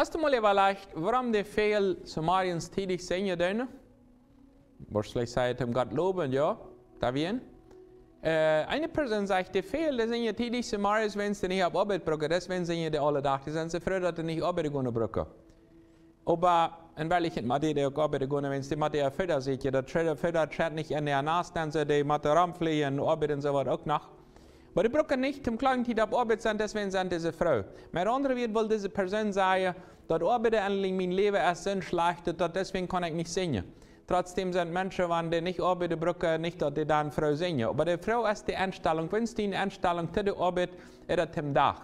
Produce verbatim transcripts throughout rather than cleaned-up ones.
Hast du mol äwalajcht, wuarom de väl Somariens tiedich sinjen doonen? Woascht veleicht sajen, om Gott lowen, jo, daut wia. Äh, eene Persoon sajcht, de väl, dee sinjen tiedich Somariens, wan dee nich opp Oabeit brucken, daut es, wan dee sinjen dee aule Dach, dee sent soo froo, daut dee nich oabeiden gonen brucken. Oba en Werkjlichkjeit mott dee uk oabeiden gonen, wan dee mott dee Foda secha, daut Foda, Foda schett nich en äa Nast, dan soo, dee motten romflieejen, oabeiden soo waut uk noch. Oba dee brucken nich toom klange Tiet opp Oabeit sennen, deswäajen sent dee soo froo. Met aundre Wieed well dise Persoon sajen, daut Oabeiden en mien Läwen es soo schlajcht, daut deswäajen kaun ekj nich sinjen. Trotzdäm sent Menschen, wan dee nich oabeiden brucken, nich daut dee dan froo sinjen. Oba de Froag es de Enstalunk. Wan du de Enstalunk to de Oabeit, ooda toom Dach,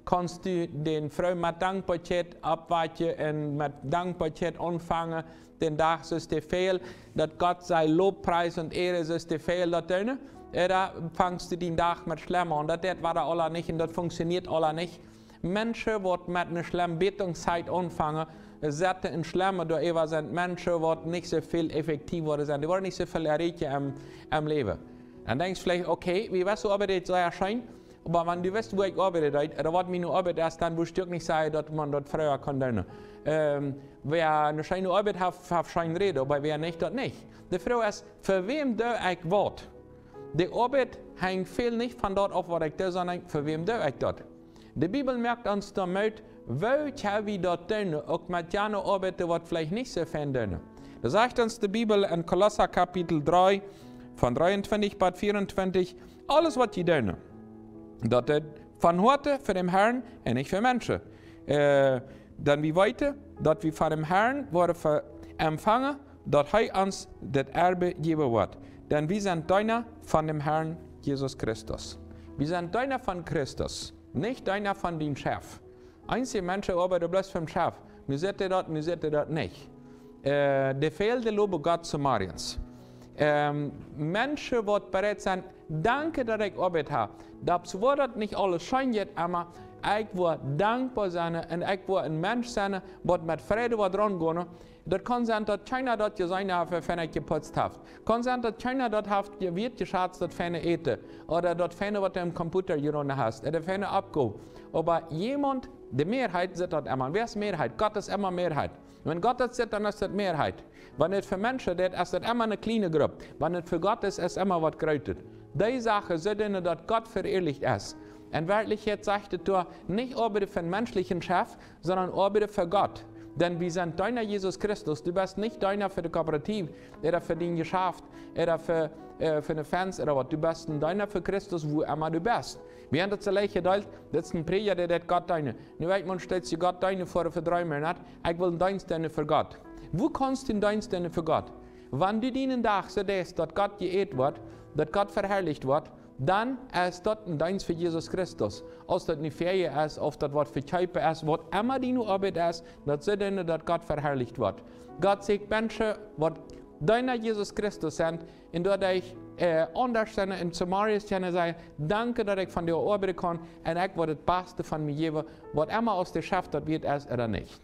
kaust du dee froo met Dankboakjeit oppwakjen un met Dankboakjeit aunfangen, dän Dach, soo aus dee väl, daut Gott sie Lob, Pries un Ea, soo aus dee väl daut doonen, ooda fangst du dän Dach met Schlemmen aun? Daut deit wada aula nich un daut funkjsioneet aula nich. Menschen, waut met eene schlemme Betungszeit aunfangen, setten en Schlemmen, doaräwa sent Menschen, waut nich soo väl effektiv woaren sennen. Dee woaren nich soo väl erreichen em, em Läwen. Dan denkjst veleicht, okay, wie wist du, oba dit es sea scheen. Oba wan du wist, woo ekj oabeiden deed, ooda waut miene Oabeit es, dan wurscht du uk nich sajen, daut maun daut froo kaun doonen. Ähm, wäa eene scheene Oabeit haft, haft scheene Räd, oba wäa nich, daut nich. De Froag es, fa wäm doo ekj waut? De Oabeit henjt väl nich von daut auf, waut ekj doo, sonda fa wäm doo ekj daut. De Bibel moakt ons doa Moot, woo kjenn wie daut doonen, uk met jane Oabeit, waut veleicht nich soo fein doonen. Doa sajcht ons de Bibel en Kolossa Kapitel dree, von dreeuntwintich bat vieeuntwintich, aules waut jie doonen, daut deit von Hoaten fa däm Harn un nich fa Menschen. Äh, dan wie weeten, daut wie von däm Harn woaren ve-, empfangen, daut hee ons daut Erbe jäwen woat. Dan wie sent Deena von däm Harn Jesus Christus. Wie sent Deena von Christus, nich Deena von dän Chef. Eenje Menschen oabeiden bloos fom Chef. Nu sitt hee daut, nu sitt hee daut nich. Äh, de väl, dee lowen Gott Somariens. Ähm, Menschen, waut bereit sent, danken, daut ekj Oabeit hab. Daut woat daut nich aules scheen jeit, oba ekj woa dankboa sennen un ekj woa een Mensch sennen, waut met Freid woat romgonen. Daut kaun sennen, daut kjeena daut jeseenen haft, woo fein ekj jeputzt hab. Kaun sennen, daut kjeena daut haft je-, wieetjeschazt, daut feine Äten, ooda daut feine, waut du em Computa jeronen hast, ooda de feine Oppgow. Oba jemaunt, de Mearheit sitt daut emma. Wäa es Mearheit? Gott es emma Mearheit. Wan Gott daut sitt, dan es daut Mearheit. Wan et fa Menschen es, es daut emma eene kjliene Grupp. Wan et fa Gott es, es emma waut Grootet. Dee Sachen sent, daut Gott verehrlicht es. En Werkjlichkjeit sajcht et doa, nich oabeiden fa een menschlichen Chef, sonda oabeiden fa Gott. Dan wie sent Deena Jesus Christus. Du best nich Deena fa de Kooperativ, ooda fa dien Jeschaft, ooda fa, äh, fa eene Fenst ooda waut. Du best een Deena fa Christus, wua emma du best. Wie haben daut soo leicht jedeelt, daut es een Prädja, dee deit Gott deenen. Nu weet maun, steit see Gott deenen fa, fa dree Moonat. Ekj well een Deenst deenen fa Gott. Woo kaust du een Deenst deenen fa Gott? Wan du dienen Dach soo deist, daut Gott jeeat woat, daut Gott veharlicht woat, dan es daut een Deenst fa Jesus Christus. Auf daut nu Fäa es, auf daut waut vekjeepen es, waut emma diene Oabeit es, daut sent Dinja, daut Gott veharlicht woat. Gott sajcht, Menschen, waut Deena Jesus Christus sent, un daut ekj, äh, aundasch sie un Somariens sie, sajen, danke, daut ekj von die oabeiden kaun, un ekj woa daut Baste von mie jäwen, waut emma aus de Chef daut wieet es ooda nich.